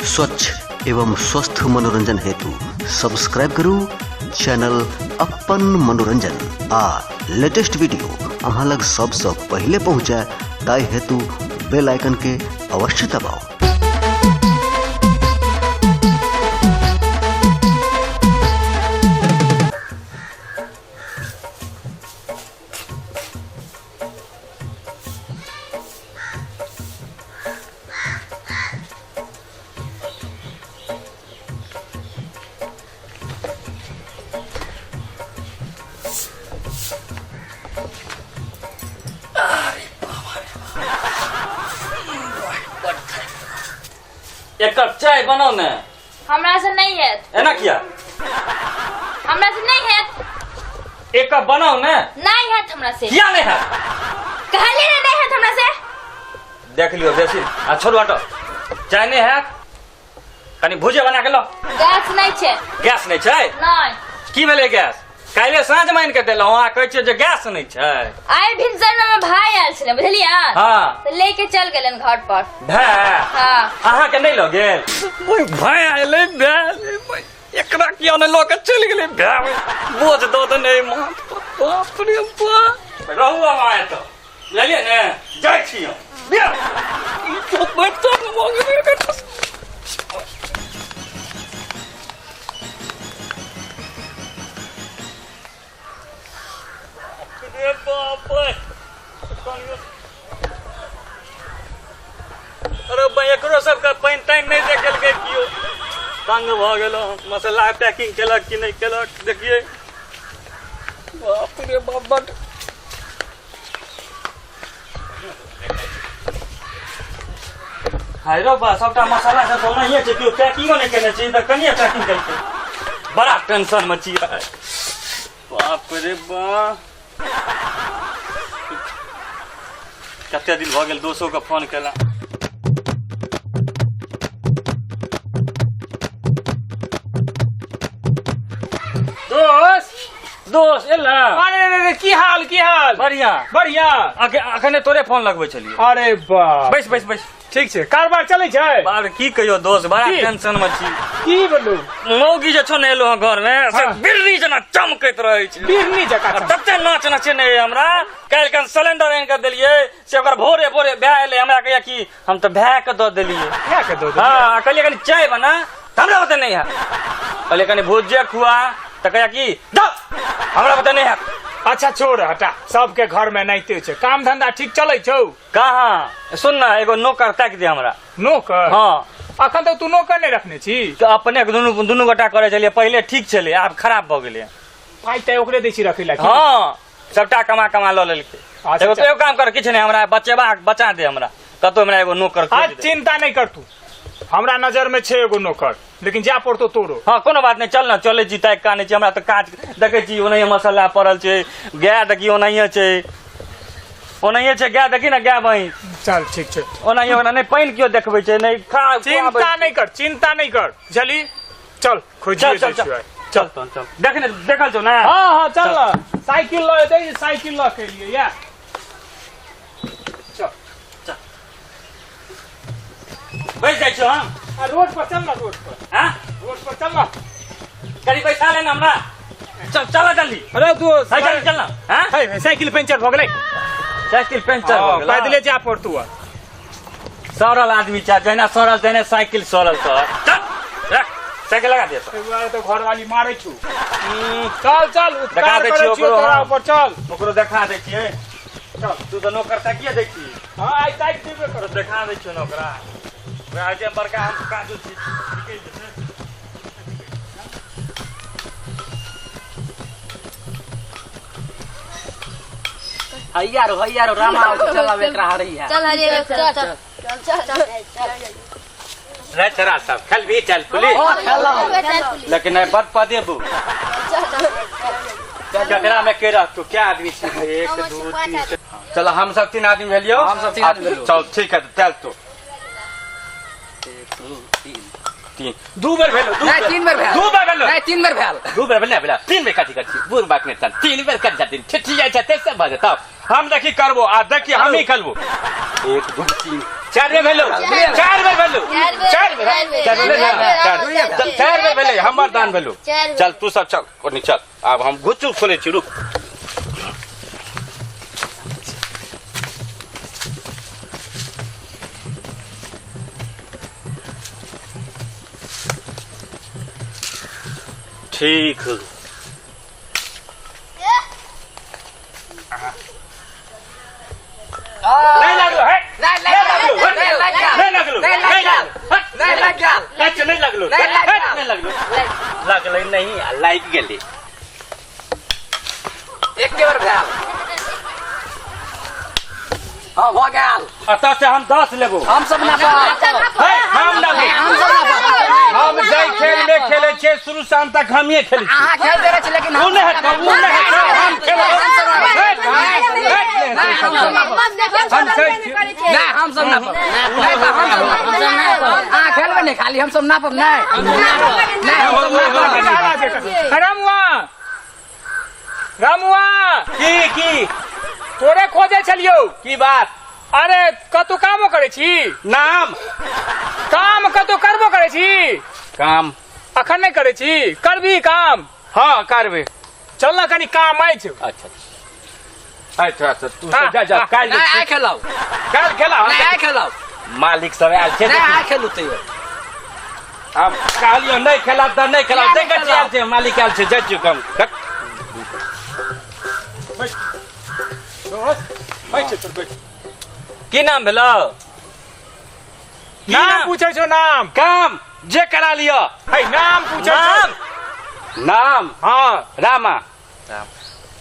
स्वच्छ एवं स्वस्थ मनोरंजन हेतु सब्सक्राइब करू चैनल अपन मनोरंजन आ लेटेस्ट वीडियो अहाँ लग सबसँ पहिले पहुँचे ताहि हेतु बेल आइकन के अवश्य दबाउ। एक कप चाय बनाओ ने। हमरा से नहीं हैत। एना किया? हमरा से नहीं हैत। एक कप बनाओ ने। नहीं हैत हमरा से। किया नहीं हैत? कहली ने नहीं हैत हमरा से। देख लियो बेसी आ छोड़ू हटो। चाय नहीं हैत, कनी भुजिया बना के लो। गैस नहीं छे। गैस नहीं छै? नहीं। की भेलै गैस? काल्हि साँझ मान के देलहुँ आ कहै छियै जे गैस नहि छै। आइ भिनसर में हमर भाई आयल छलै बुझलियै? हाँ। तऽ ले के चल गेलन घर पर। भाय? हाँ। अहाँ के नहि लऽ गेल? ओहि भाय आयलै भाय, एकरा किया नहि लऽ के चलि गेलै भाय? बोझ दऽ देने माथ पर, बाप रे बाप। रहू अहाँ एतऽ, बुझलियै ने? जाइ छी हम। ई तो बच्चा भऽ गेलै एकर। रे बाप रे। अरे बा, एकरो सबके पानि तानि नहि देखेलकै केओ। तंग भऽ गेलहुँ। मसाला पैकिंग केलक कि नहि केलक देखियै। बाप रे बाप, बड हाय रो बा, सबटा मसाला सब तऽ ओनाहिए छै, केओ पैकिंगो नहि केने छै। तऽ कनिए पैकिंग केलकै। बड़ा टेंशन मे छियै। बाप रे बा, कते दिन भऽ गेल दोसो के फोन केला। दोस्त, दोस्त एला? अरे रे रे, की हाल, की हाल? बढ़िया। बढ़िया। अखने तोरे फोन लगबै छलियै। अरे वाह। बैस बैस बैस। ठीक छै, कारोबार चलै छै? बार की कहियो दोस्त, बड़ा की? टेंशन में छी। की बोलू? मौगी जे छौ ने एलो हँ घर में, से हाँ। बिरनी जेना चमकैत रहै छै। बिरनी जकाँ आ चमक। तते नाच नचेने अइ हमरा। काल्हि कन सिलेंडर आनि कऽ देलियै, से ओकर भोरे भोरे भाय एलै, हमरा कहैया कि हम तऽ भाय के दऽ देलियै। भाय के दऽ देलियै? हाँ, कहलियै कनि चाय बना, तऽ हमरा बते नहि हैत। कहलियै कनि भुजिया खुआ, तऽ कहैया कि दऽ हमरा बते नहि हैत। अच्छा छोड़, हटा, सबके घर में एनाहिते छै। काम धंधा ठीक चलै छौ? कहाँ, सुन ना, एगो नौकर ताकि दे हमरा। नौकर? हाँ। अखन तक तू नौकर नहि रखने छी? तऽ अपने के दुनू दुनू गोटा करै छलियै पहिले, ठीक छलै, आब खराब भऽ गेलै। पाइ ताइ ओकरे दै छी रखै लए की? हाँ, सबटा कमा कमा लऽ लेलकै। अच्छा, एगो अच्छा। एगो काम कर, किछु नहि, हमरा बचेबा बचा दे हमरा, कतौ हमरा एगो नौकर हाँ, खोजि दे। चिंता नहि कर तू, हमरा नजर में छै एगो नौकर, लेकिन जाय पड़तो तोरो। हाँ कोनो बात नहि, चल ना, चलै छी ताकि कानै छी। हमरा तऽ काज देखै छी, ओनाहिये मसाला पड़ल छै, गाय देखी ओनाहिये छै, ओनाहिये छै गाय, देखी ने गाय बहिन। चल ठीक छै। ओनाहिये ओकरा नहि पानि केओ देखबै छै, नहि खा खुआबै। चिंता नहि कर, चिंता नहि कर, बुझली? चल खोजिए चल चल दै चल छियौ आइ। चल तहन चल, देख ने देखल छौ ने? हाँ हाँ चल ना, साइकिल लऽ एतै, साइकिल लऽ के एलियै या। चल। बैस जाइ छियौ हम। आ रोड पर चल ना, रोड पर। हाँ? रोड पर चल ना। कनी बैठा ले ना हमरा। चल चल जल्दी। अरे दोस्त, है, जल्दी चल ना। हाँ? है, साइकिल पंचर भऽ गेलै। साइकिल पंचर भऽ गेलै। पैदले जाय पड़तौ आब। सड़ल आदमी छै, जहिना सड़ल तहिना साइकिल सड़ल तोहर। चल रख, साइकिल लगा दे। एहि दुआरे तऽ घरवाली मारै छौ। चल चल, देखा उपकार दै करै छियौ छियौ ओकरो, तोरा हाँ। ऊपर, चल। ओकरो देखा दै छियै। चल। तू तऽ नौकर ताकिए दै छी। हाँ, आइ ताकि देबे करब। तो देखा दै छियौ ने ओकरा। ओकरा जे बड़का हम काजू छी निकलि जेतै। हैया रो, हैया रो, रामा आओ, चल अब एकरा हरैया। चल हरिया, चल चल चल चल चल। रे छरा सब खेलबी चल पुलिस। हाँ, खेलब। लेकिन नहीं बड पदेबू। ककरा में के रहतो? क्या आदमी छी? 1 2 3 4। चल हम सब 3 आदमी भेलियो। हम सब 3 आदमी भेलियो। चल ठीक है, चल तो। 1 2 3। 3। 2 बेर भेलो, दू नहीं, बेर। 3 बेर भेल। 2 बेर भेलो। नहीं, 3 बेर भेल। 2 बेर भेल, नहीं भेल। 3 बेर कथी कथी? बूढ़ बात नहीं चल। 3 बेर कट जातिन। ठिठी जाइ छै, तेसर भऽ जेतौ। हम देखी करबो, आ देखी हम ही खेलबो। 1 2 3। चारि बेर भेलौ, चारि बेर भेलौ, चारि बेर, चारि बेर भेलै, चारि, चारि बेर भेलै, हमर दान भेलौ। चल तू सब चल, कोनी चल, आब हम घुच्चू खोलै छी, रुक। ठीक। नहीं लागलो है, नहीं लागलो, नहीं लागलो, नहीं लागलो, नहीं लागल, अच्छा नहीं लागलो, नहीं लागलो, लागलै नहीं, आ लागि गेलै। एक बेर भेल। हाँ भऽ गेल। अतः से हम 10 लेबो। हम सब ना हे, हम ना, हम सब ना। हम जाहि खेल में खेले छियै शुरू से अंत तक हमिये खेलै छियै। अहाँ खेल दे रहल छी लेकिन उ नहि हेतौ, उ नहि हेतौ, हम खेलब। हम खेलै छी। नहीं हम सब ना, नहीं तऽ हम सब अहाँ खेलबै नहीं, खाली हम सब नापब। नहीं नहीं हम सब नापब। रामुआ, रामुआ, की की तोरे खोजे छलियौ। की बात? अरे कतौ कामो करै छी? नाम काम कतौ करबो करै छी? काम अखन नहि करै छी, करबी काम? हाँ करबै। चल ना कनी काम अछि। अच्छा अच्छा अच्छा, तू सब जा जा, काल्हि नहीं आइ खेलब, काल्हि खेला, नहीं आइ खेलब, मालिक सब आयल छै। नहीं आइ खेलू तैयो। आब कहलियौ नहि खेला तऽ नहि खेला, देखै छियै आयल छै मालिक, आयल छै, जाइ छियौ कम। की नाम भेलौ? नाम पूछै छौ, नाम। काम जे करा लिअ। है नाम पूछै छौ। नाम? नाम? हाँ। रामा।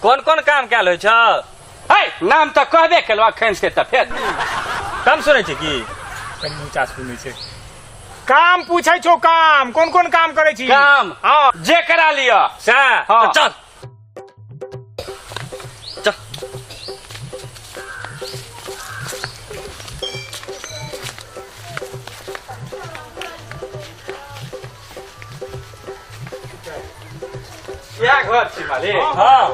कोन कोन काम कयल होइ छौ? है नाम तऽ कहबे केलौ अखन से, तऽ फेर कम सुनै छी की? कनि ऊँचा सुनै छै। काम पूछै छौ, काम कोन कोन काम करै छी? काम? हाँ जे करा लिअ। सएह? हाँ। तऽ चल चल। इएह घर छी मालिक? हाँ,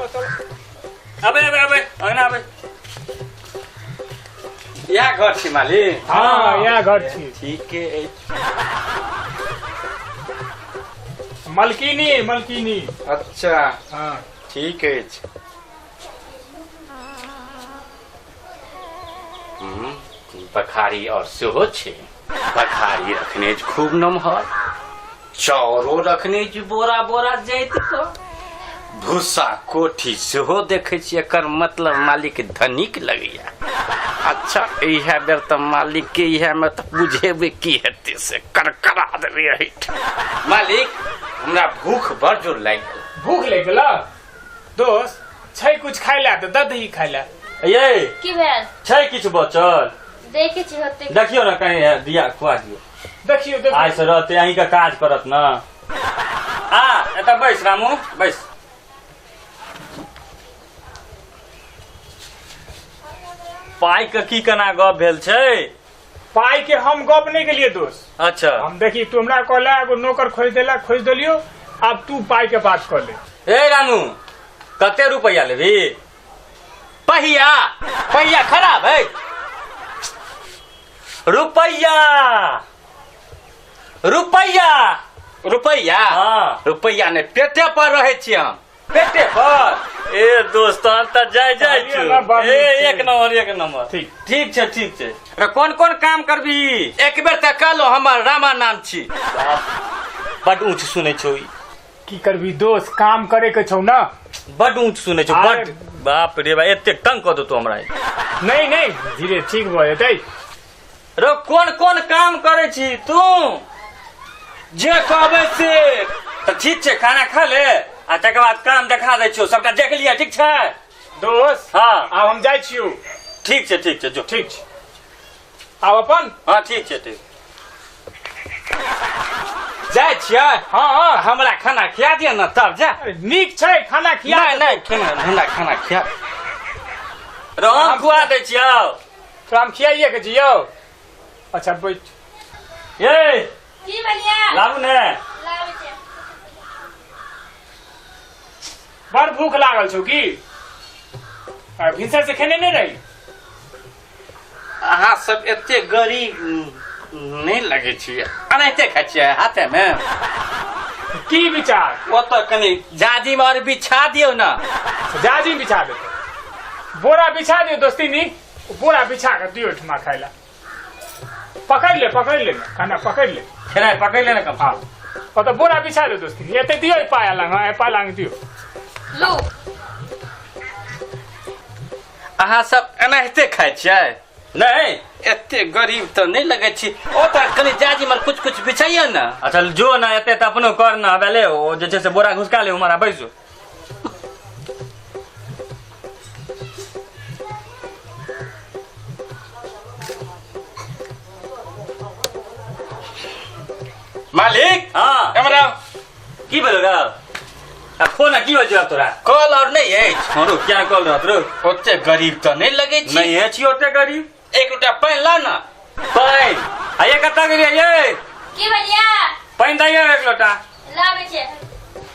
अबे अबे अबे, अंगना अबे। इएह घर छी मालिक? हाँ इएह घर छी। ठीके अछि। मलकिनी, मलकिनी। अच्छा। हाँ ठीक अछि। बखारी और सेहो छै, बखारी रखने छै खूब नमहर, चाउरो रखने छै बोरा बोरा जैत कऽ, भूसा कोठी सेहो देखै छी। एकर मतलब मालिक धनिक लगैया। अच्छा इएह बेर तऽ मालिक के इएह में तऽ बुझेबै की हेतै से करकरा देबै एहिठाम। मालिक हमरा भूख बड़ जोर लागि गेल। भूख लागि गेल दोस्त? छै कुछ खाइ लए तऽ दऽ दही खाइ लए। ये की भेल? छै किछु बचल? देखै छी होते। देखियौ ने कहीं दिया खुआ दियौ। देखियौ देखियौ। आइ से रहते अहींके काज करत न। आ एतऽ बैस रामू, बैस। पाइ के की केना गप भेल छै? पाइ के हम गप नहि केलियै दोस्त। अच्छा। हम देखी तू हमरा कहला एगो नौकर खोज देला, खोज देलियो, आब तू पाइ के बात कर ले। ए रामू, कते रुपैआ लेबही? पहिया, पहिया खराब है। रुपैआ, रुपैआ, रुपैआ? हाँ। रुपैआ नहि, पेटे पर रहै छी हम। पेटे पर? ए दोस्त तहन तऽ जाय जाय कहलियै छौ। ना, बड़ ए नीक छै। एक नंबर, एक नंबर। ठीक। ठीक छै, ठीक छै। रे कोन कोन काम करबी? एक बेर तऽ कहलो हमर रामा नाम छी। बड ऊँच सुनै छौ ई। की करबी दोस्त, काम करे के छौ ना। बड ऊँच सुनै छौ, अरे। बड। बाप रे बा, एतेक तंग कऽ देतौ हमरा ई। नहीं नहीं, धीरे ठीक भऽ जेतै। रो कोन कोन काम करै छी तू? जे कहबै से। तऽ ठीक छै, खाना खा ले आ तकर बाद काम देखा दै छियौ, सबटा देख लिअ, ठीक छै? दोस्त। हाँ। आब हम जाइ छियौ। ठीक छै, ठीक छै, जो। ठीक छै, आब अपन। हाँ ठीक छै, ठीक। जाइ छियै? हाँ हाँ। हमरा खाना खिया दिअ ने तब जा। अरे, नीक छै खाना खिया। नहि नहि, खाना हमरा खाना खिया। रो हम खुआ दै छियौ। तोरा हम खियाइए के जियौ। अच्छा बैठ। ये की भेलिया? लाबू ने। लाबै छै। बड़ भूख लागल छौ की? आ, भिनसर से खेने नहि रही? अहाँ सब एते गरीब नहि लगै छियै, एनाहिते खाइ छियै हाथेमे? की विचार? ओतऽ कनि जाजिम आओर बिछा दियौ ने। जाजिम बिछा देतै, बोरा बिछा दियौ दोस्तीनी, बोरा बिछा कऽ दियौ ओहिठमा खाइ लए। पकड़ि ले, पकड़ि ले ने, खाना पकड़ि ले। खेनाइ पकड़ि ले ने कम। हँ, ओतऽ बोरा बिछा दियौ दोस्तीनी, एते दियौ पाया लग, हँ पाया लग दियौ। लू। अहाँ सब एनाहिते खाइ छियै? नहि। एते गरीब तऽ नहि लगै छी। ओ तऽ कनि जाजिम आर कुछ कुछ बिछाइए ने। अच्छा जो ना, एते तऽ अपनो कर ना। ले ओ जे छै से बोरा घुसका ले, उम्हर बैसो। मालिक। हाँ। हमरा की भेलो ग? आ खो ना, की होइ छै तोरा? कल और नहि अछि? हँ रो, क्या कल रहत रो? ओते गरीब तऽ नहि लगै छी। नहीं है छी ओते गरीब। एक गोटा पानि ला ना। पानि आ ये कतऽ गेलियै ये? की भेलिया? पानि दैयौ एक लोटा। लाबै छै।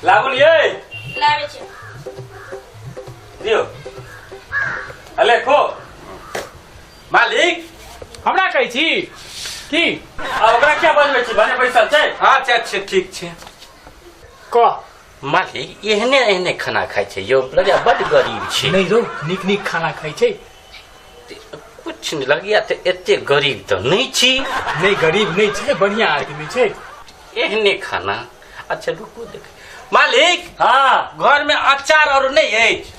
लाबू ने ये। लाबै छै। दियौ, अले खो। मालिक। हमरा कहै छी की? आ ओकरा क्या बजबै छी, भने बैसल छै। अच्छा अच्छा, ठीक छै। कह। मालिक, एहने एहने खाना खाइ छै यौ? लगैया बड्ड गरीब छै। नहि रौ, नीक नीक खाना खाइ छै। कुछ नहि लगैया, तऽ एते गरीब तऽ नहि छी। नहि, गरीब नहि छै, बढ़िया आदमी छै। एहने खाना? अच्छा रुकू, देख मालिक। हाँ। घर में अचार और नहि अछि?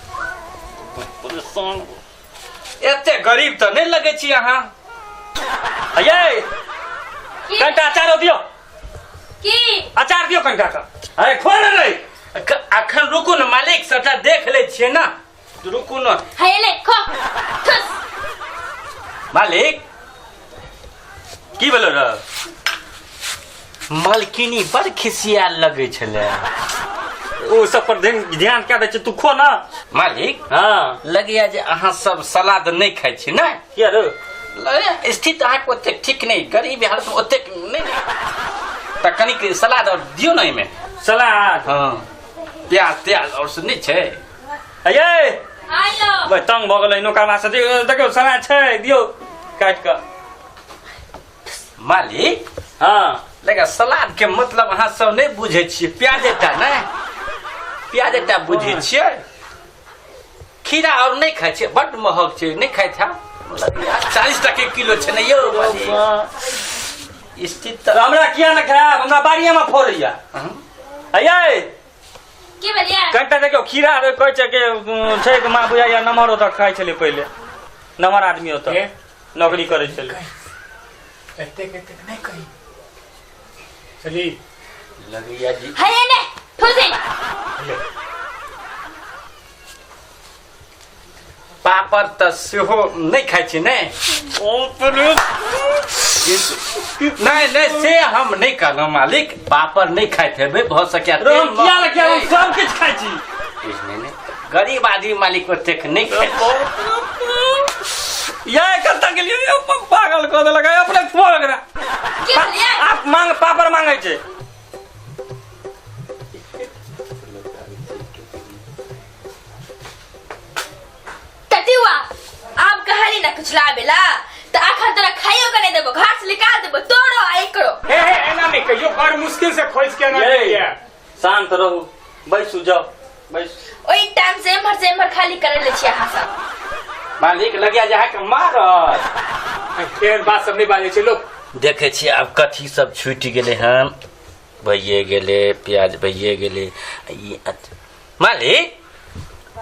परेशान, एते गरीब तऽ नहि लगै छी अहाँ। ये की? कनिटा अचारो दियौ। की? अचार दियौ कनिटा के। अरे खो ने रे। अखन रुकू ने मालिक, सबटा देख लै छियै ने, रुकू ने। हे ले, खो, ठुस। मालिक। की भेलो रे? मालकिनी बड़ खिसियाल लगै छलै। ओ सब पर ध्यान ध्यान क्या दै छै तू, खो ना। मालिक। हाँ। लगैया जे अहाँ सब सलाद नहि खाइ छी ने? किया रे? लगैया स्थिति अहाँके ओतेक ठीक नहि, गरीब हालत मे ओतेक नहि, तऽ कनिक सलाद और दियौ ने एहिमे। सलाद? हँ, प्याज त्याज और सब नहि छै? ये। आयो। भाई तंग भऽ गेलै नौकरवा से। देखियौ, सलाद छै, दियौ काटि कऽ। मालिक। हाँ। लेकिन सलाद के मतलब अहाँ सब नहि बुझै छियै, प्याजेटा नहि, प्याजेटा बुझै छियै। खीरा और नहि खाइ छियै? बड्ड महग छै, नहि खाइत हैब। 40 टके किलो छै ने यौ मालिक। स्थित तऽ हमरा किया ने खायब, हमरा बाड़िए मे फड़ैया। हँ। ये। की भेलिया? कनिटा देखियौ खीरा रे, कहै छै कि छै कि माँ बुझाइया नमहर ओतऽ खाइ छलै पहिले, नमहर आदमी ओतऽ के? नौकरी करै छलै। एतेक एतेक नहि कही, चली। लगैया जी। हे ले, ठुसी। ले। पापड़ तऽ सेहो नहि खाइ छी ने? नहि नहि, से हम नहि कहलहुँ मालिक, पापड़ नहि खाइत हेबै, भऽ सकैया रो, हम किया ने किया, हम सब किछु खाइ छी। नहि नहि, गरीब आदमी मालिक ओतेक नहि खाइ छै। ये कतऽ गेलियै यौ, पागल कऽ देलक अपने, खुआ एकरा। की भेलिया? आप मांग, पापड़ मांगै छै। तटिवा, आब कहली ना कुछ लाबेला त अखन तोरा खाइयो के नहीं देबो, घर से निकाल देबो तोरो आ एकरो। हे हे, एना नहि कहियो, बड़ मुश्किल से खोज के एना ये। देलियै। शांत रहू, बैसू, जाउ बैसू। ओहि टाइम से एम्हर खाली करे ले छी अहाँ सब। मालिक, लगैया जे अहाँके मारत। एहन बात सब नहि बाजै छै लोक। देखै छियै आब कथी सब छूटि गेलै हन। भइए गेलै, प्याज भइए गेलै। ई मालिक,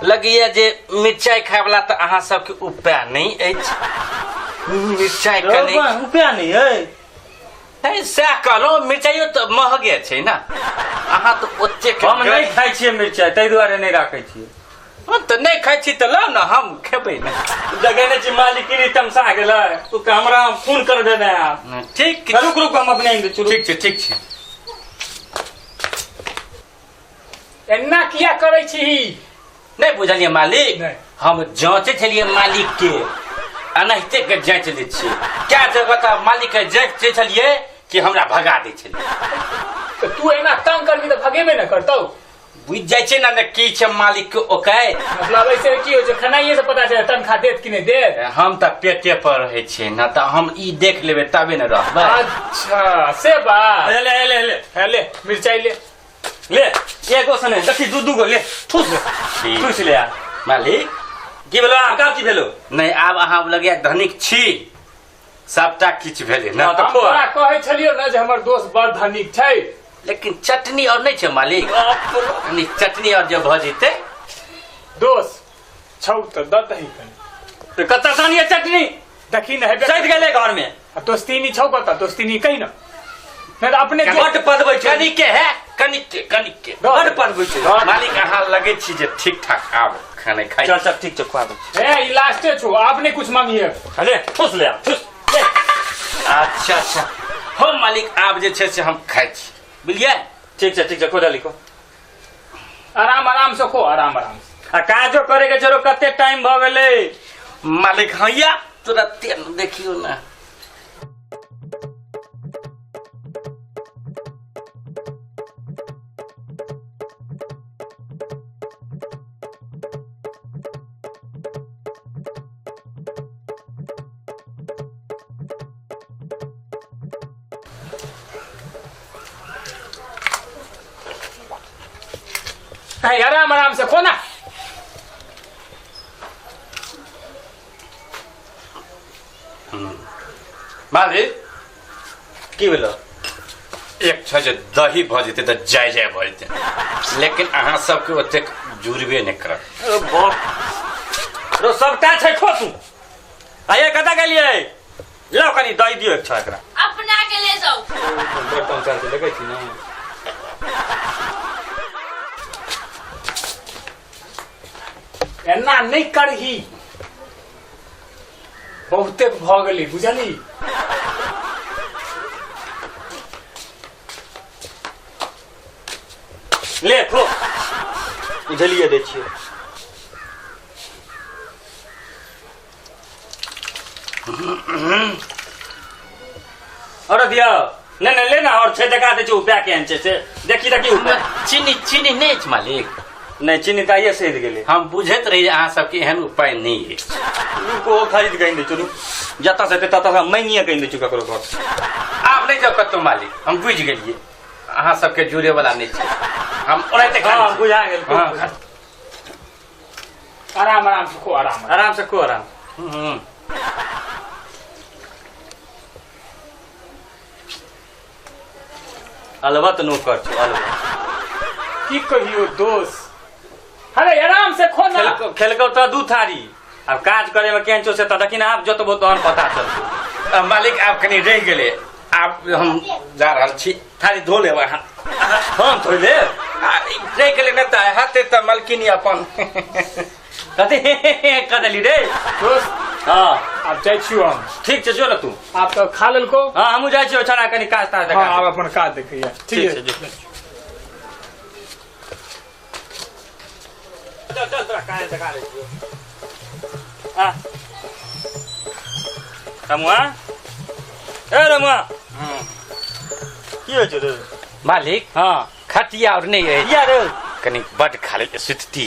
लगैया जे मिरचाइ खायवला तऽ अहाँ सबके उपाय नहि अछि, मिरचाइ कनि रुपया नहीं है। नहीं, सएह कहलहुँ, मिरचाइयो तऽ महगे छै ने, अहाँ तऽ ओतेक हम नहीं खाइ छियै मिरचाइ, ताहि दुआरे नहीं राखै छियै। हम तऽ नहि खाइ छी तऽ लाउ ने, हम खेबै ने। देखै नहि छी मालिकिनी तमसा गेलै, तू तऽ हमरा फोन कर देने आब। ठीक। रुक रुक, हम अपने आनि दै छी, रुक। ठीक छै, ठीक छै। एना किया करै छी? नहि बुझलियै मालिक? नहि। हम जाँचै छलियै मालिक के, एनाहिते के जाँच लै छियै क्या जगह, तऽ मालिक के जाँचै छलियै कि हमरा भगा दै छलियै। तऽ तू एना तंग करबी तऽ भगेबे ने करतौ। बुझि जाइ छै ने ने की छै मालिक के ओकै। मतलब ऐसे की होइ छै, खेनाइए से पता चले तनखा देत कि नहि देत। हम तऽ पेटे पर रहै छियै ने, तऽ हम ई देख लेबै तबे ने रहबै। अच्छा से बात। ले ले ले ले। हे ले मिरचाई ले। ले एगो सने देखी दू दू गो ले, ठूस ले। ठीक। ठूस ले आ। मालिक की भेलो आब? की भेलो? नहि, आब अहाँ लगैया धनिक छी, सबटा किछु भेलै ने। हँ, तऽ हम खो। तोरा कहै छलियौ ने जे हमर दोस्त बड़ धनिक छै। लेकिन चटनी और नहि छै मालिक? कनि चटनी और जे भऽ जेतै। दोस्त छौ तऽ दऽ दही कनि। तऽ कतऽ सँ आनियै चटनी? देखी ने हेबे। सैत गेलै घर में। आ दोस्तीनी छौ कतऽ? दोस्तीनी कहि ने, नहि तऽ अपने बड्ड पदबै छै। कनिके है, कनिके कनिके। बड्ड पदबै छै। मालिक अहाँ लगै छी जे ठीक ठाक आब खाना खाइ। चल चल, ठीक छै, खुआ दै छी। ए ई लास्टे छौ, आब नहि कुछ मांगिए। ले ठूस ले आ, ठूस ले। अच्छा अच्छा हो मालिक, आब जे छै से हम खाइ छी, बुझलियै? ठीक छै ठीक छै, खो जल्दी खो। आराम आराम से खो, आराम आराम से। आ काजो करे के छोरो, कते टाइम भऽ गेलै। मालिक हैया तुरते देखियौ ने। है, आराम आराम से खो ना। मालिक की भेलो? एक छै जे दही भऽ जेतै तऽ जाय जाय भऽ जेतै, लेकिन अहाँ सबके ओतेक जुड़बे नहि करत। अरे बाप रो, सबटा छै, खो तू। आइए कतऽ गेलियै? लाउ कनि दही दियौ एक छह एकरा। अपना के ले जाओ। बर्तन चल छै, देखै छी ने। एना नहि करही, बहुते भऽ गेलै, बुझली? ले खो, बुझलिए दै छियै। और दिया नहीं नहीं, ले ना और छै, देखा दै छी उपाय केहन छै से देखी देखी उपाय। चीनी चीनी नहि अछि मालिक? नहि, चीनी तऽ आइए सधि गेलै। हम बुझैत रही जे अहाँ सबके एहन उपाय नहि अछि। रुको, खरीद के आनि दै छी, रुक। जतऽ से हेतै ततऽ से मांगिए के आनि दै छी ककरो घर से। आब नहि जाउ कतौ मालिक, हम बुझि गेलियै अहाँ सबके जुड़े वाला नहि छै, हम ओनाहिते खा हँ लै छी। बुझा गेल। हँ। आराम आराम से खो, आराम आराम से खो, आराम। हम्म। अलबत नौकर छौ अलबत। की कहियो दोस्त, अरे आराम से खो ना। खेलको खेलको तऽ दू थारी, आब काज करे में केहन छौ से तऽ देखी ने, आब जोतबो तहन पता चलतौ। मालिक आब कनि रहि गेलै, आब हम जा रहल छी, थारी धो लेब अहाँ। हम थोड़े लेब। आ, ई रहि गेलै ने तऽ हेतै तऽ मलकिनी अपन कथी कऽ देली रे? दोस्त। हँ। आब जाइ छियौ हम। ठीक छै, जो ने तू। आब तऽ खा लेलको। हँ, हमहूँ जाइ छियौ छड़ा कनि काज ताज हँ देखा। आब अपन काज देखैया। ठीक ठीक छै, है। जो। चल चल, तोरा काज देखा दै छियौ। आ रमुआ, ए रमुआ, की होइ छौ रे? मालिक। हँ। खटिया और नहि अछि? किया रे? कनि बड खा ले सुतती।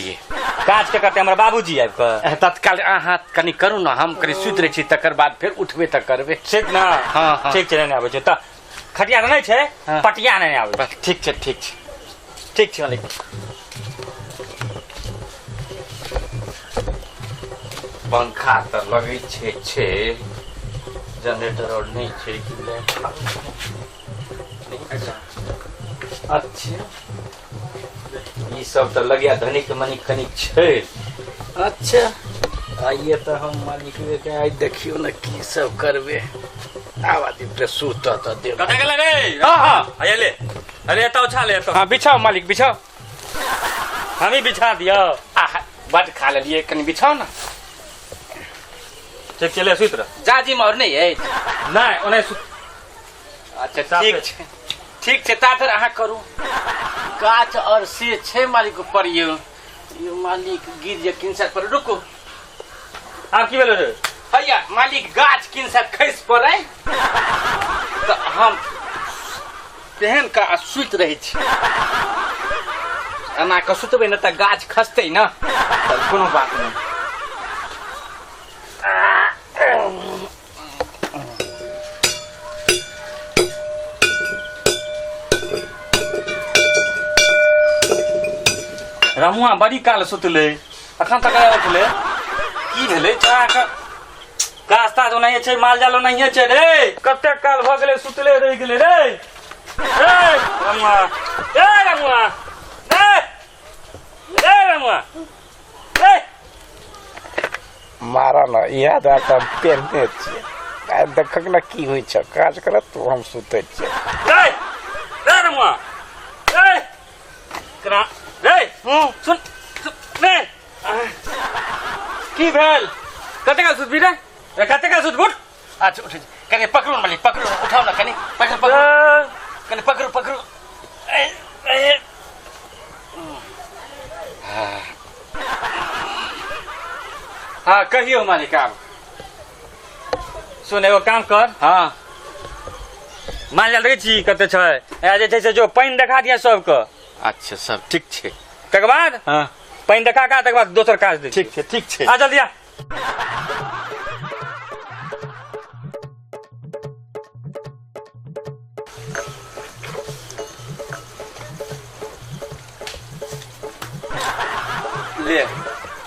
काज के करते हमर बाबूजी आबि कऽ? तत्काल अहाँ कनि करू ने, हम कनि सुति रहै छी, तकर बाद फेर उठबै तऽ करबै। ठीक ने? हँ, हँ। ठीक छै, नहि आबै छै तऽ खटिया तऽ नहि छै। हँ। पटिया नहि आबै छै। बस, ठीक छै ठीक छै। ठीक छै मालिक। पंखा तऽ लगै छै छै, जनरेटर और नहि छै कि लाइट? अच्छा, ई सब तऽ लगैया धनिक मनिक कनिक छै। अच्छा, आइए तऽ हम मालिक के आइ देखियौ ने की सब करबै। आब आदमी सुतऽ तऽ देब। कतऽ गेलै रे? हँ हँ। आइए ले, अरे एतऽ उछा ले एतऽ। हँ, बिछाउ मालिक, बिछाउ। हमी बिछा दियौ? आह, बड खा लेलियै, कनि बिछाउ ने। ठीक छै, ले सुति रह। जाजिम और नहि अछि? नहि, ओनाहि सुत। अच्छा। साफे। ठीक छै ठीक छै, ता धरि अहाँ करू। गाछ और से छै मालिक ऊपर, यौ यौ मालिक गिर जे किनसर पर, रुकू। आब की भेलो रे? हैया मालिक, गाछ किनसर खसि पड़ै तऽ हम तेहन का सुति रहै छी। एना कऽ सुतबै ने तऽ गाछ खसतै ने, तऽ कोनो बात नहि। रमुआ बड़ी काल सुतलै, अखन तक नहि उठलै। की भेलै? चाह गाछ ताछ ओनाहिए छै, माल जाल ओनाहिए छै रे। कतेक काल भऽ गेलै सुतले रहि गेलै रे। ए रमुआ, ए रमुआ, ए ए रमुआ, ए मारऽ ने, इएह दुआरे तऽ हम पेन्हने छियै। आइ देखक ने की होइ छै, काज करत तू, हम सुतै छियै। ए ए रमुआ, ए करा रे, सुन सुन रे, की भेल? कते काल सुतबी रे? रे कते काल सुतबू? अच्छा उठै छी। कनि पकड़ू ने मालिक, पकड़ू, उठाउ ने कनि, पकड़ू पकड़ू, कनि पकड़ू पकड़ू। ए, ए। हाँ कहियौ मालिक आब। सुन, एगो काम कर। हाँ। माल जाल देखै छी कते छै? आ जे छै से जो पानि देखा दिया सबके। अच्छा सब ठीक छै। तकर बाद? हाँ। पानि देखा के तकर बाद दोसर काज दै। ठीक छै, ठीक छै। आ जल्दी आ। ले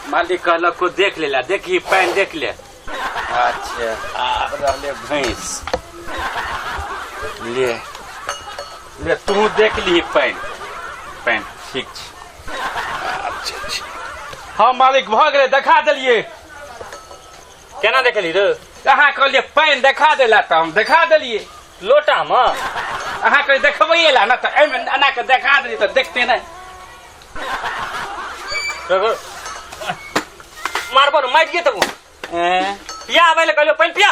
मालिक कहलक को देख लेला, देखी पानि देख ले। अच्छा आब रहले भैंस, ले ले तू देख ली पानि, पानि ठीक छै। अच्छा अच्छा हाँ मालिक भऽ गेलै, देखा देलियै। केना देखली रे? अहाँ कहलियै पानि देखा देला तऽ हम देखा देलियै। लोटामे? अहाँ कहलियै देखबैये ला ने, तऽ एहिमे एना कऽ देखा देलियै तऽ देखते नहि। मारबो ने, मारिए तब। पिया आबै लए कहलियौ, पानि पिया।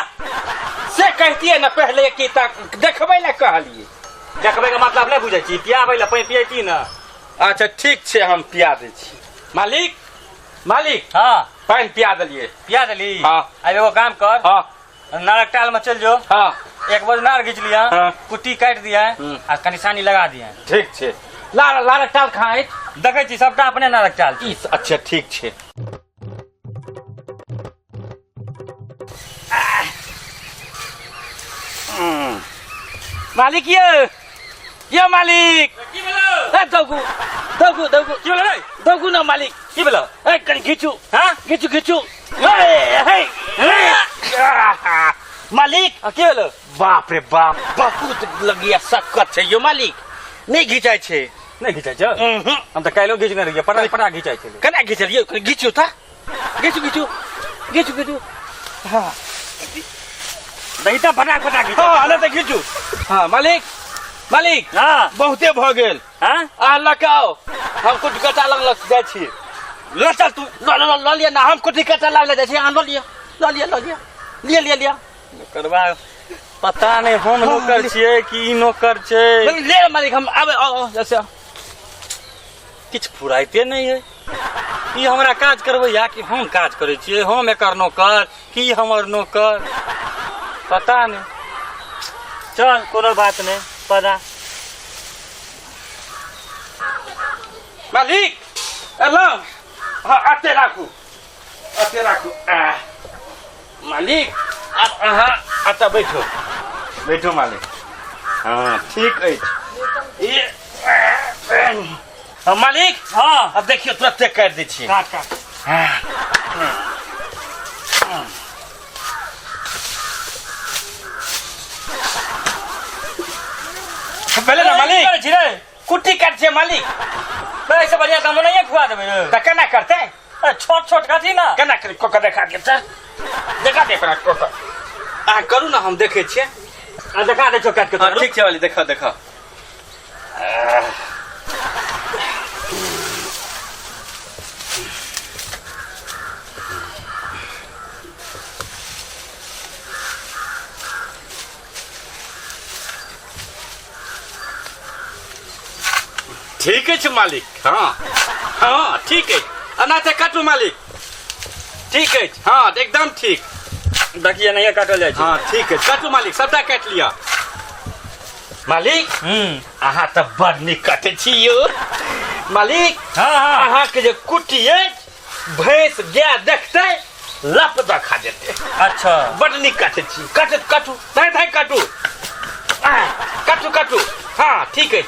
से कहतियै ने पहिले कि तऽ देखबै लए कहलियै। देखबै के मतलब नहि बुझै छी, पियाबै लए पानि पियैती ने। अच्छा ठीक छै, हम पिया दै छी मालिक। मालिक। हाँ। पानि पिया देलियै। पिया देली? हाँ। आब एगो काम कर। हाँ। नारक टाल में चल जो। हाँ। एक बजे नार घींच लिया। हाँ। कुट्टी काटि दिया आ कनि सानी लगा दिया। ठीक छै। लार लारक टाल कहाँ अछि? देखै छी सबटा अपने नारक टाल छै। ई अच्छा ठीक छै। मालिक ये ये मालिक। की भेलो? ए दौगू दौगू दौगू। की भेलो रे? दौगू ना मालिक। की भेलो? ए कनि घीचू। हाँ? घीचू घीचू। हे हे हे। मालिक। आ, की भेलो? बाप रे बाप, बहुत लगिया सक्कत छै यो मालिक, नहि घिचाइ छै। नहि घिचाइ छै? उहुं। हम तऽ काल्हिो घिचने रहियै, पटा पटा घिचाइ छलै। केना घिचलियै? कनि घिचू तऽ, घिचू घिचू घिचू घिचू। हाँ। दही तऽ फटा फटा घिच। हाँ, नहि तऽ घिचू। हाँ मालिक, मालिक। हाँ। बहुते भऽ गेल। हाँ? अहाँ लऽ कऽ आउ, हम कुटी कटा लग लग जाइ छी। लऽ चल तू। लऽ लऽ लऽ लिअ ने, हम कुटी कटा लाबै लए जाइ छी, अहाँ लऽ लिअ, लऽ लिअ, लऽ लिअ, लिअ लिअ लिअ। करबा पता नहि हम नौकर छियै कि ई नौकर छै। ले मालिक, हम आबै। आउ आउ, जैसे किछु फुराइते नहि है। ई हमरा काज करबैया कि हम काज करै छियै? हम एकर नौकर कि ई हमर नौकर, पता नहि। चल कोनो बात नहि, पता। मालिक एलहुँ। हाँ अते राखू, अते राखू। आह, मालिक आब अहाँ एतऽ बैठो, बैठो मालिक। हाँ ठीक अछि। ई, हाँ, मालिक। हाँ। अब देखियौ तुरते काटि दै छियै। काट काट। भेलै ने मालिक? की करै छी रे? कुट्टी काटि छियै मालिक। एहिसँ बढ़िआँ तऽ हम ओनाहिए खुआ देबै रे। तऽ केना करतै? ए, छोट छोट काटी ना। केना करी? कऽ कऽ देखा दिअ तऽ, देखा दिअ केना कऽ कऽ। अहाँ करू ने, हम देखै छियै। आ देखा दै छौ काटि कऽ। हाँ, ठीक छै मालिक, देखा देखा। ठीक अछि मालिक। हाँ हाँ ठीक अछि, एना तऽ काटू मालिक। ठीक अछि, हाँ एकदम ठीक। देखिए नहीं काटल जाइ छै। हाँ ठीक अछि, काटू मालिक, सबटा काटि लिअ मालिक। अहाँ तऽ बड़ नीक काटै छी यौ मालिक। हाँ हाँ। अहाँ के जे कुटी अछि, भैंस गाय देखते लप दऽ खा जेतै। अच्छा। बड नीक काटै छी। काटू काटू, धाय धाय काटू। काटू काटू। हाँ ठीक अछि,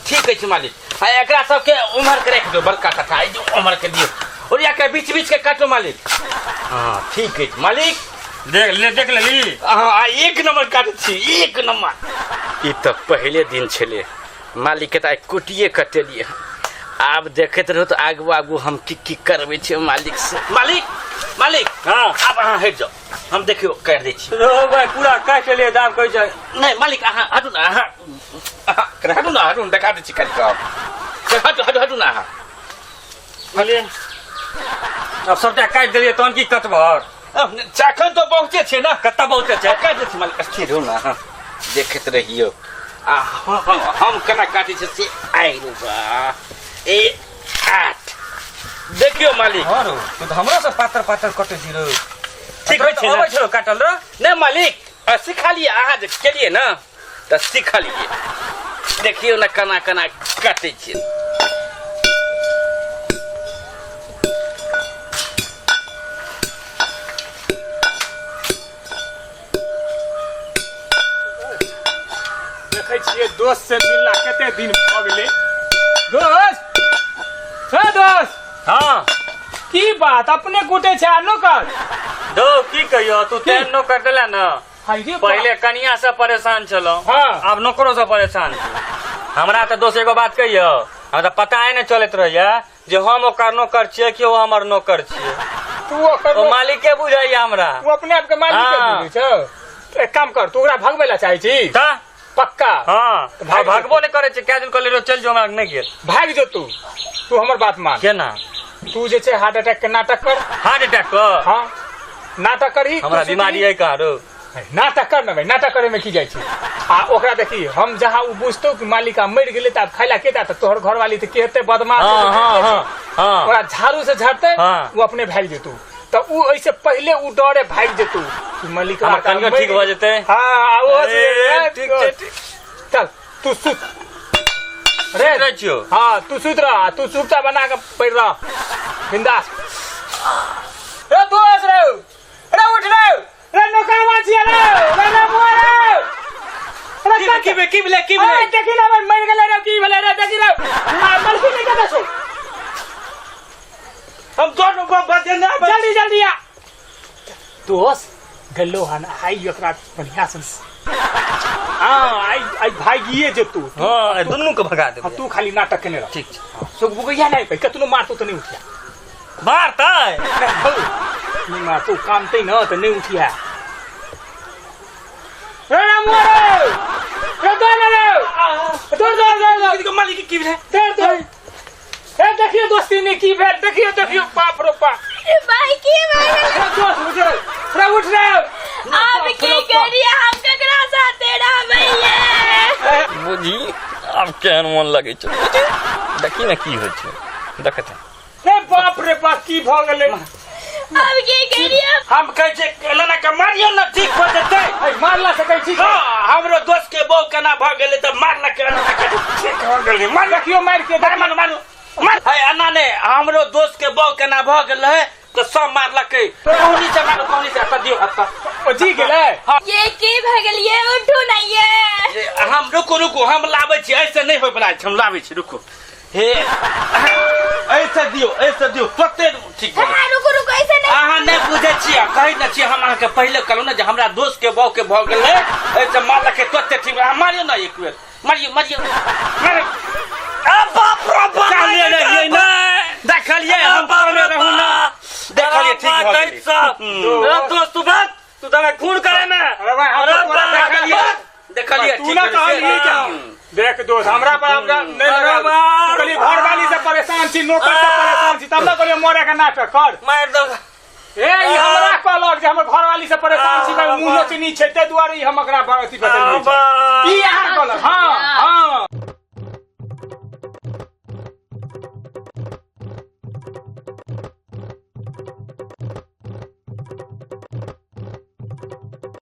ठीक अछि मालिक। आ एकरा सबके उम्हर के राखि दियौ, बड़का कथा उम्हर के दियौ, ओरिया के बीच बीच के काटू मालिक। हाँ ठीक अछि मालिक। देख ले, देख लेली। हाँ, आ एक नंबर काटै छी, एक नंबर। ई तऽ पहिले दिन छलै मालिक के, तऽ आइ कुटिए कटेलियै हन। आब देखैत रहू तऽ आगू आगू हम की की करबै छियै मालिक से। मालिक, मालिक। हाँ। आब अहाँ हटि जाउ, हम देखियौ काटि दै छी। रो भाई, पूरा काटि लेलियै, तऽ आब कहै छै। नहि मालिक, अहाँ हटू ने, अहाँ अहाँ कनि हटू ने, हटू ने, देखा दै छी काटि कऽ। हटू हटू हटू ने अहाँ। कहलियै आब सबटा काटि देलियै, तहन की कटबहर? एखन तऽ बहुते छै ने। कतऽ बहुते छै? काटि दै छी मालिक, स्थिर रहू ने, अहाँ देखैत रहियौ। आ हम केना काटै छियै से। आइ रे बा, ए आठ, देखियौ मालिक। हँ रौ, तू तऽ हमरो से पातर पातर कटै छी रौ। ठीक होइ छै ने? अबै छौ काटल रौ? नहि मालिक, सिखलियै, अहाँ जे केलियै ने तऽ सिखलियै। देखियौ ने केना केना काटै छियै। देखै छियै दोस्त से मिलला कते दिन भऽ गेलै। दोस्त, हे दोस्त। हाँ। की बात, अपने कुटे छै आ नौकर? दो की कहियो, तू तेहन नौकर देला ने। हाय रे बाप। पहिले कनिया से परेशान छलहुँ, हाँ। आब नौकरो से परेशान छी। हमरा तऽ दोस्त एगो बात कहियो, हमरा तऽ पता नहि चलैत रहैया जे हम ओकर नौकर छियै कि ओ हमर नौकर छियै। तू ओकर ओ मालिके बुझैया हमरा। तू अपने आप के मालिक हाँ। बुझै छौ? तऽ एक काम कर, तू ओकरा भगबै ला चाहै छी? तऽ पक्का? हाँ। तऽ भागि आ भगबो नहि करै छै। कए दिन कहलियै रो चलि जो, हमरा नहि गेल। भागि जो तू, तू हमर बात मान। केना? तू जे छै हार्ट अटैक के नाटक कर। हार्ट अटैक के? हाँ, नाटक करही। हमरा तू बीमारी अइ कहाँ रो? नाटक कर ने भाई, नाटक करे में की जाइ छै? आ ओकरा देखी, हम जहाँ उ बुझतौ कि मालिक आब मरि गेलै तऽ आब खाय ला के देत, तोहर घरवाली तऽ के हेतै बदमाश। हाँ, हाँ, हाँ, हाँ। ओकरा झाड़ू से झड़तै, हाँ। उ अपने भागि जेतौ। तऽ उ एहिसे पहिले उ डरे भागि जेतौ कि मालिक हमर कनियो ठीक भऽ जेतै। हाँ, आ ओहो से- ए, ठीक छै, ठीक। चल तू सुत रे। रहै छियौ। हाँ तू सुत रह, तू सुपता बना के पड़ि रह बिंदास। रे दोस्त रे, रे उठ रे, रे नौकरवा छियै रे, रे रमुआ रे, रे की की की भेलै, की अरे भेलै? देखी ना भाई, मरि गेलै रे। की भेलै रे? देखी रे, आ मलकी नहीं कतऽ छौ? हम दोनों को बजे ना। जल्दी जल्दी आ दोस्त। गेलो हन आई एकरा बढ़िया से। हाँ आई आई भागिए जेतू। हाँ, एहि दुनू के भगा देबै। हाँ, तू खाली नाटक केने रह। ठीक छै। सुगबुगैया नहीं भाई, कतनो मारतो तऽ नहीं उठिया। मारतै? नहीं मारतो, कानतै न तऽ नहीं उठिया। रे रामुआ रे, रे दौड़ रे, दौड़ दौड़ दौड़ दौड़। मालिक की भेलै? दौड़ दौड़। हे देखियो दोस्ती ने की भेल, देखियो देखियो, बाप रो बाप। रे भाई की भेल? रे दोस्त उठ रे, रे उठ रे। आब की करिए हम, ककरा साथे रहबैये? बुझी आब केहन मोन लगै छै, देखी ने की होइ छै, देखते। रे बाप रे बाप, की भऽ गेलै? आब की करिए? हम कहै छियै एना ना के मारियौ ने, ठीक भऽ जेतै। ऐ, मारला से कहै छी? हाँ, हमरो दोस्त के बहू केना भऽ गेलै तऽ मारलक एना ना के ठीक भऽ गेलै। मार, देखियो मारि के। मार, मारू मारू मार। है एना नहि, हमरो दोस्त के बहू केना भऽ गेलै तऽ सब मारलकै। पहुनी से मारू, पहुनी से। एतऽ दियौ, एतऽ। ओ जी गेलै। ये की भऽ गेल? ये उठू ना ये। ए, हम रुकू रुकू, हम लाबै छी। ऐसे नहि होय बला छै, हम लाबै छी, रुकू। हे ऐसे दियौ, ऐसे दियौ, तुरते ठीक भऽ जेतै। हाँ, रुकू रुकू, ऐसे नहीं। अहाँ नहि बुझै छियै, कहै ने छियै। हम अहाँके पहिले कहलहुँ ने जे हमरा दोस्त के बहू के भऽ गेलै, एहिसँ मारलकै, तुरते ठीक। अहाँ मारियौ ने एक बेर, मारियौ मारियौ मारियौ। आ बाप रो बाप, कहलियै रहियै ने, देखलियै हम कहने रहू ने, देखलियै ठीक भऽ गेलै। दोस्त तू भाग, तू तऽ हमरा खून करे में। अरे भाई, हम अरे तो तोरा बाप, देखलियै देखलियै तू ठीक ना भेलै से। कहलियै कि देख दोस्त, हमरा पर हमरा नहीं अरे लगा। बाप। तू कहलियै घरवाली से परेशान छी, नौकर से परेशान छी, तब ना कहलियै मरे के नाटक कर। मारि दो। ए ई हमरा कहलक जे हमर घरवाली से परेशान छी भाई, मुंह नोचनी छै, ताहि दुआरे ई हम एकरा अथी बतेलियै। ई अहाँ कहलक? हाँ हाँ।